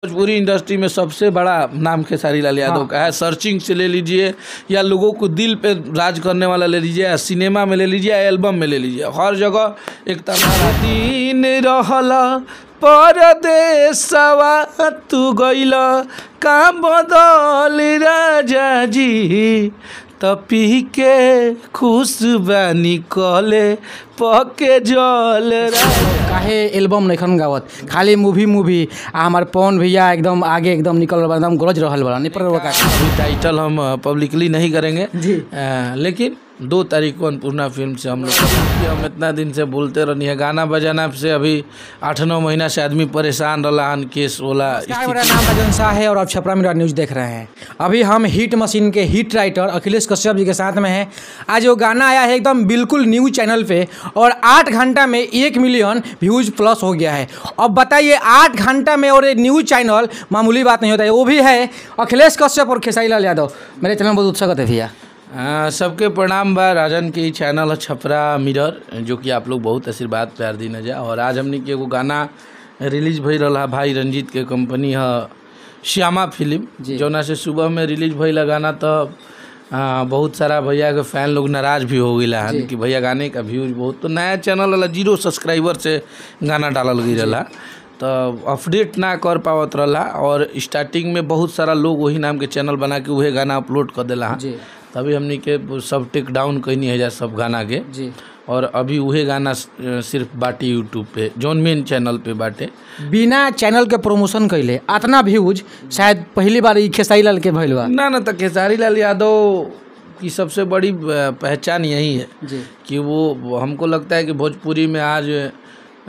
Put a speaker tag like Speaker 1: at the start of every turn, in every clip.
Speaker 1: Bhojpuri industry में सबसे बड़ा नाम खेसारी लाल यादव का है। सर्चिंग से ले लीजिए या लोगों को दिल पे राज करने वाला ले लीजिए, या सिनेमा में ले लीजिए या एल्बम में ले लीजिए, हर जगह एक तमारा दिन रहला परदेसवा तू गइला का बदल राजा जी, तपी के खुश बानी कले पके जल।
Speaker 2: काहे एल्बम नइखन गावत, खाली मूवी मूवी। आ हमार पवन भैया एकदम आगे एकदम निकल रहल बा, एकदम गरज रहल बा। नहीं पर का
Speaker 1: टाइटल हम पब्लिकली नहीं करेंगे
Speaker 2: जी,
Speaker 1: लेकिन 2 तारीख को अन्नपूर्णा फिल्म से हम लोग, हम इतना दिन से बोलते रहनी है, गाना बजाना से अभी 8-9 महीना से आदमी परेशान रहा हन केस वाला।
Speaker 2: मेरा नाम राजन शाह है और आप छपरा मिरर न्यूज़ देख रहे हैं। अभी हम हिट मशीन के हिट राइटर अखिलेश कश्यप जी के साथ में हैं। आज वो गाना आया है एकदम बिल्कुल न्यूज़ चैनल पे और 8 घंटा में 1 मिलियन व्यूज प्लस हो गया है। अब बताइए 8 घंटा में और ये न्यूज़ चैनल मामूली बात नहीं होता है, वो भी है अखिलेश कश्यप और खेसारी लाल यादव। मेरे चैनल में बहुत उत्साहत है भैया।
Speaker 1: सबके प्रणाम बा। राजन के चैनल है छपरा मिरर, जो कि आप लोग बहुत आशीर्वाद प्यार दीना जा। और आज हमने के एगो गाना रिलीज भई रहा भाई रंजीत के कंपनी है श्यामा फिल्म, जौना से सुबह में रिलीज भइल गाना। तो बहुत सारा भैया के फैन लोग नाराज भी हो गए हन कि भैया गाने का व्यूज बहुत, तो नया चैनल वाला 0 सब्सक्राइबर से गाना डालल गई रहा, तो अपडेट ना कर पावत रहा। और स्टार्टिंग में बहुत सारा लोग वही नाम के चैनल बना के वही गाना अपलोड कर दिला। तभी हमनी के सब टेक डाउन कैनी है जा सब गाना के जी। और अभी वही गाना सिर्फ बाटे यूट्यूब पे, जौन मेन चैनल पे बाटे,
Speaker 2: बिना चैनल के प्रमोशन कैले इतना व्यूज शायद पहली बार खेसारी लाल के भइल बा।
Speaker 1: ना ना, तो खेसारी लाल यादव की सबसे बड़ी पहचान यही है जी, कि वो हमको लगता है कि भोजपुरी में आज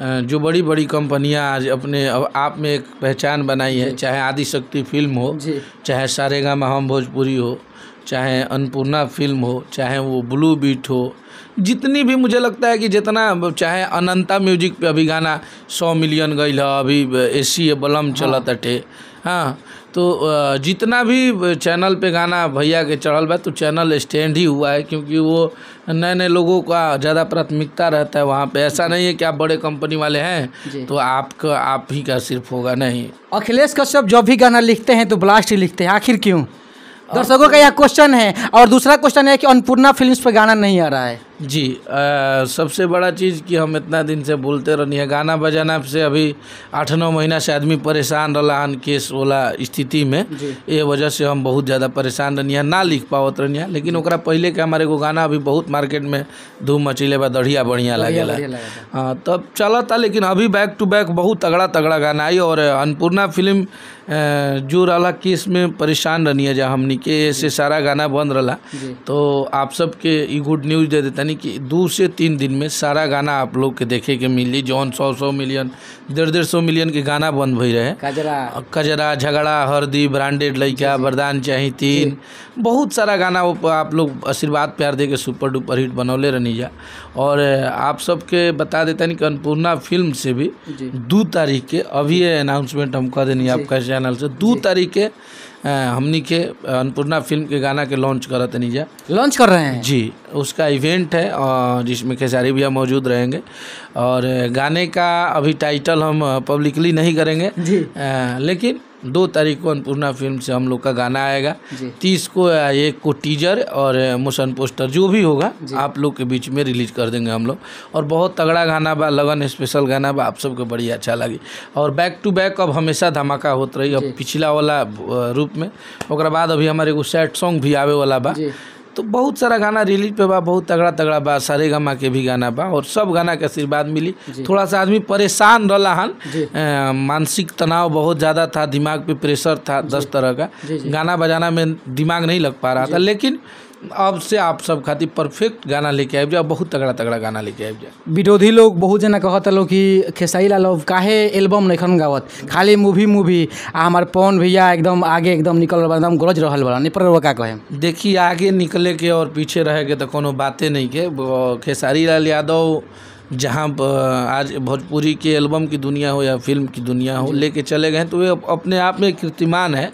Speaker 1: जो बड़ी बड़ी कंपनियां आज अपने आप में एक पहचान बनाई है, चाहे आदिशक्ति फिल्म हो, चाहे सारेगामा हम भोजपुरी हो, चाहे अन्नपूर्णा फिल्म हो, चाहे वो ब्लू बीट हो, जितनी भी मुझे लगता है कि जितना, चाहे अनंता म्यूजिक पे अभी गाना 100 मिलियन गई है, अभी एसी बलम चलत अटे। हाँ, तो जितना भी चैनल पे गाना भैया के चढ़ल बा तो चैनल स्टैंड ही हुआ है, क्योंकि वो नए नए लोगों का ज़्यादा प्राथमिकता रहता है वहाँ पे। ऐसा नहीं है कि आप बड़े कंपनी वाले हैं तो आपका आप ही का सिर्फ होगा, नहीं।
Speaker 2: अखिलेश कश्यप जब भी गाना लिखते हैं तो ब्लास्ट ही लिखते हैं, आखिर क्यों? दर्शकों का यह क्वेश्चन है। और दूसरा क्वेश्चन है कि अन्नपूर्णा फिल्म्स पर गाना नहीं आ रहा है
Speaker 1: जी। सबसे बड़ा चीज़ कि हम इतना दिन से बोलते रहनी है, गाना बजाना से अभी 8-9 महीना से आदमी परेशान रहा हन केस वाला स्थिति में, ये वजह से हम बहुत ज़्यादा परेशान रहनी है, ना लिख पावत रहनी है। लेकिन ओकरा पहले के हमारे एगो गाना अभी बहुत मार्केट में धूम मचैले बा, दढ़िया बढ़िया लागेला, हाँ तब चलता। लेकिन अभी बैक टू बैक बहुत तगड़ा तगड़ा गाना आई। और अन्नपूर्णा फिल्म जो रहा केस में परेशान रहनी है जा हमनी के, ऐसे सारा गाना बंद रहा। तो आप सबके ई गुड न्यूज़ दे देता कि 2 से 3 दिन में सारा गाना आप लोग के देखे के मिली, जौन 100-100 मिलियन 150-150 मिलियन के गाना बंद भई रहे।
Speaker 2: कजरा
Speaker 1: कजरा, झगड़ा, हरदी, ब्रांडेड लइका, वरदान चाही 3, बहुत सारा गाना वो आप लोग आशीर्वाद प्यार दे के सुपर डुपर हिट बनौले रहनी जा। और आप सबके बता देता नहीं कि अन्नपूर्णा फिल्म से भी 2 तारीख के अभी ये अनाउंसमेंट हम कर देनी आपका चैनल से, 2 तारीख के हमनी के अन्नपूर्णा फिल्म के गाना के लॉन्च करत नहीं जा,
Speaker 2: लॉन्च कर रहे हैं
Speaker 1: जी। उसका इवेंट है जिसमें खेसारी भैया मौजूद रहेंगे। और गाने का अभी टाइटल हम पब्लिकली नहीं करेंगे
Speaker 2: जी,
Speaker 1: लेकिन 2 तारीख को अन्नपूर्णा फिल्म से हम लोग का गाना आएगा। 30 को 1 को टीजर और मोशन पोस्टर जो भी होगा आप लोग के बीच में रिलीज कर देंगे हम लोग। और बहुत तगड़ा गाना बा, लगन स्पेशल गाना बा, आप सबके बड़ी अच्छा लगी। और बैक टू बैक अब हमेशा धमाका होत रही, अब पिछला वाला रूप में। ओकरा बाद अभी हमारे एगो सैड सॉन्ग भी आवे वाला बा, तो बहुत सारा गाना रिलीज पे बा, बहुत तगड़ा तगड़ा बा, सारेगामा के भी गाना बा। और सब गाना के आशीर्वाद मिली। थोड़ा सा आदमी परेशान रहा हन, मानसिक तनाव बहुत ज़्यादा था, दिमाग पे प्रेशर था 10 तरह का, गाना बजाना में दिमाग नहीं लग पा रहा था। लेकिन अब से आप सब खातिर परफेक्ट गाना लेके आबि जाओ, बहुत तगड़ा तगड़ा गाना लेके आबि जाओ।
Speaker 2: विरोधी लोग बहुत जना कहता लोग कि खेसारी लाल काहे एल्बम नइखन गावत, खाली मूवी मूवी। आ हमार पवन भैया एकदम आगे एकदम निकल रहल बा, एकदम गरज रहल बा, नहीं पर का कहे।
Speaker 1: देखिए आगे निकले के और पीछे रहे के तो कोनो बातें नहीं के। खेसारी लाल यादव जहाँ आज भोजपुरी के एल्बम की दुनिया हो या फिल्म की दुनिया हो, लेके चले गए हैं, तो वे अपने आप में कीर्तिमान है।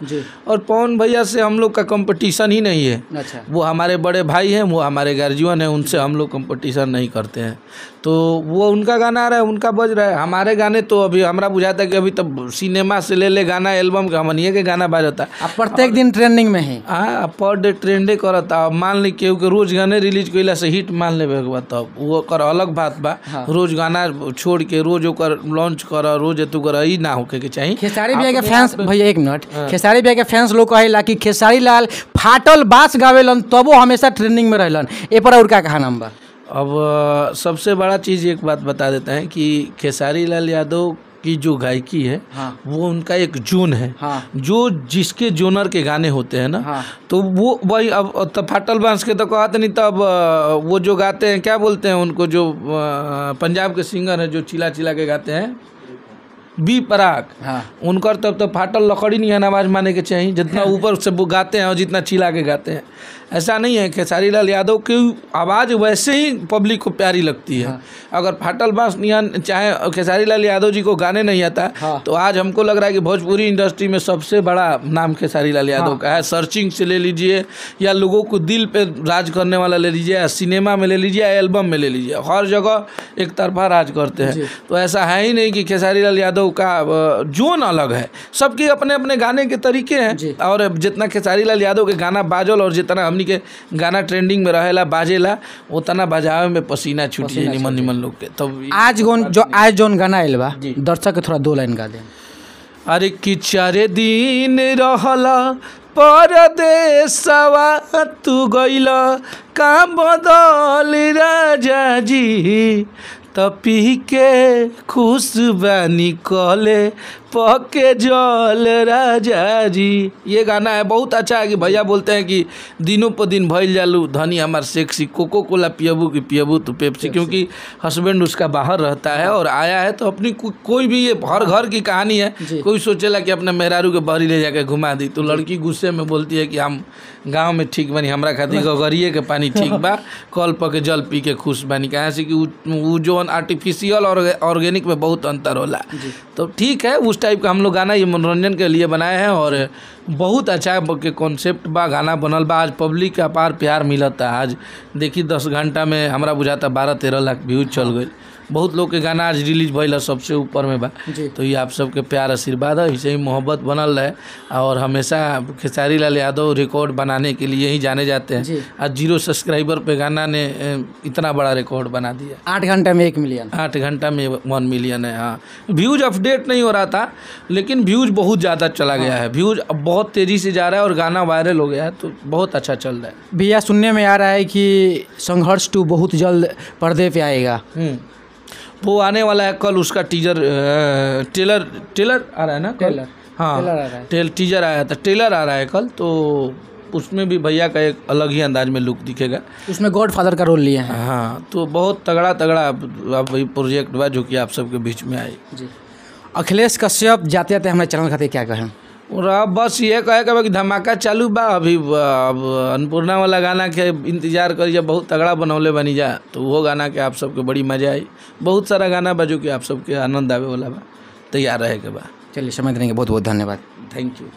Speaker 1: और पवन भैया से हम लोग का कंपटीशन ही नहीं है।
Speaker 2: अच्छा।
Speaker 1: वो हमारे बड़े भाई हैं, वो हमारे गार्जियन हैं, उनसे हम लोग कंपटीशन नहीं करते हैं। तो वो उनका गाना आ रहा है, उनका बज रहा है। हमारे गाने तो अभी हमरा बुझाता है कि अभी तब सिनेमा से ले ले गाना एल्बम के हमनिए के गाना बाजता।
Speaker 2: अब प्रत्येक दिन ट्रेंडिंग में है।
Speaker 1: हाँ, पर डे ट्रेंडे करता। मान ली केहू के रोज गाने रिलीज कैला से हिट मान लेवे के बाद तब वो ओकर अलग बात बा।
Speaker 2: हाँ।
Speaker 1: रोज गाना छोड़ के रोज ओकर लॉन्च कर, रोज एतु कर, ई ना होके के चाही।
Speaker 2: खेसारी भैया के फैंस, भैया एक मिनट, खेसारी भैया के फैंस लोग कहेला कि खेसारी लाल फाटल बास गावेलन तबो हमेशा ट्रेंडिंग में रहलन, ए पर और का कहा नाम बा?
Speaker 1: अब सबसे बड़ा चीज़ एक बात बता देते हैं कि खेसारी लाल यादव की जो गायकी है,
Speaker 2: हाँ।
Speaker 1: वो उनका एक जोन है।
Speaker 2: हाँ।
Speaker 1: जो जिसके जोनर के गाने होते हैं ना,
Speaker 2: हाँ।
Speaker 1: तो वो वही। अब तो फाटल बांस के तो कहते नहीं, तब वो जो गाते हैं, क्या बोलते हैं उनको, जो पंजाब के सिंगर हैं जो चिल्ला चिल्ला के गाते हैं, बी पराग,
Speaker 2: हाँ।
Speaker 1: उनकर तब तो फाटल लकड़ी नहीं है आवाज़ माने के चाहिए, जितना ऊपर से वो गाते हैं और जितना चिल्ला के गाते हैं। ऐसा नहीं है, खेसारी लाल यादव की आवाज़ वैसे ही पब्लिक को प्यारी लगती है।
Speaker 2: हाँ।
Speaker 1: अगर फाटल बांस नियन चाहे खेसारी लाल यादव जी को गाने नहीं आता,
Speaker 2: हाँ।
Speaker 1: तो आज हमको लग रहा है कि भोजपुरी इंडस्ट्री में सबसे बड़ा नाम खेसारी लाल यादव
Speaker 2: हाँ।
Speaker 1: का है। सर्चिंग से ले लीजिए या लोगों को दिल पे राज करने वाला ले लीजिए, या सिनेमा में ले लीजिए या एल्बम में ले लीजिए, हर जगह एक तरफा राज करते हैं। तो ऐसा है ही नहीं कि खेसारी लाल यादव का जोन अलग है, सबके अपने अपने गाने के तरीके हैं। और जितना खेसारी लाल यादव के गाना बाजल और जितना हमनी के गाना ट्रेंडिंग में रहेला बाजेला, उतना बजावे में पसीना छूट जाए निमन निमन लोग के। तब
Speaker 2: आज जो आज जोन गाना आयल बा, दर्शक के थोड़ा दो लाइन गा दे।
Speaker 1: अरे कि चारे दिन रहला परदेसवा तू गइला का बदल राजा जी, त पी के खुश बानी कले पके जल राजा जी। ये गाना है, बहुत अच्छा है कि भैया बोलते हैं कि दिनों पर दिन भइल जालू धनी हमार सेक्सी, कोको कोला पियबू कि पियबू तो पेप्सी, क्योंकि हस्बैंड उसका बाहर रहता है और आया है तो अपनी कोई भी, ये हर घर की कहानी है। कोई सोचेला कि अपने मेहरारू के बहरी ले जाके घुमा दी, तो लड़की गुस्से में बोलती है कि हम गाँव में ठीक बनी, हमरा खातिर गगरिए के पानी ठीक बा, कल पके जल पी के खुश बानी। कहाँ से कि वो जो आर्टिफिशियल और ऑर्गेनिक में बहुत अंतर होला। तो ठीक है, उस टाइप का हम लोग गाना ये मनोरंजन के लिए बनाए हैं और बहुत अच्छा के कॉन्सेप्ट बा, गाना बनल बा। आज पब्लिक के अपार प्यार मिलता है। आज देखी 10 घंटा में हमरा बुझाता 12-13 लाख व्यूज चल गई। बहुत लोग के गाना आज रिलीज भइल, सबसे ऊपर में बा। तो ये आप सबके प्यार आशीर्वाद है, ऐसे ही मोहब्बत बनल रहे। और हमेशा खेसारी लाल यादव रिकॉर्ड बनाने के लिए ही जाने जाते हैं। आज 0 सब्सक्राइबर पे गाना ने इतना बड़ा रिकॉर्ड बना दिया।
Speaker 2: 8 घंटा में 1 मिलियन,
Speaker 1: 8 घंटा में 1 मिलियन है। हाँ, व्यूज अपडेट नहीं हो रहा था, लेकिन व्यूज बहुत ज़्यादा चला गया है। व्यूज अब बहुत तेज़ी से जा रहा है और गाना वायरल हो गया है, तो बहुत अच्छा चल रहा है।
Speaker 2: भैया सुनने में आ रहा है कि संघर्ष 2 बहुत जल्द पर्दे पर आएगा।
Speaker 1: वो आने वाला है कल, उसका टीजर ट्रेलर ट्रेलर आ रहा है ना कल?
Speaker 2: ट्रेलर,
Speaker 1: हाँ,
Speaker 2: ट्रेलर आ रहा है।
Speaker 1: टीजर आया था, ट्रेलर आ रहा है कल। तो उसमें भी भैया का एक अलग ही अंदाज में लुक दिखेगा।
Speaker 2: उसमें गॉड फादर का रोल लिए हैं।
Speaker 1: हाँ, तो बहुत तगड़ा तगड़ा अब वही प्रोजेक्ट बा जो कि आप सबके बीच में आए।
Speaker 2: जी, अखिलेश कश्यप जाते जाते हमारे चैनल खातिर क्या कहें?
Speaker 1: और अब बस ये कहे कि धमाका चालू बा। अभी अब अन्नपूर्णा वाला गाना के इंतजार करिए, बहुत तगड़ा बनौले बनी जा, तो वो गाना के आप सबके बड़ी मजा आई। बहुत सारा गाना बा जो कि आप सबके आनंद आवे वाला बा, तैयार रहे के बा।
Speaker 2: चलिए, समय देने के बहुत बहुत धन्यवाद।
Speaker 1: Thank you.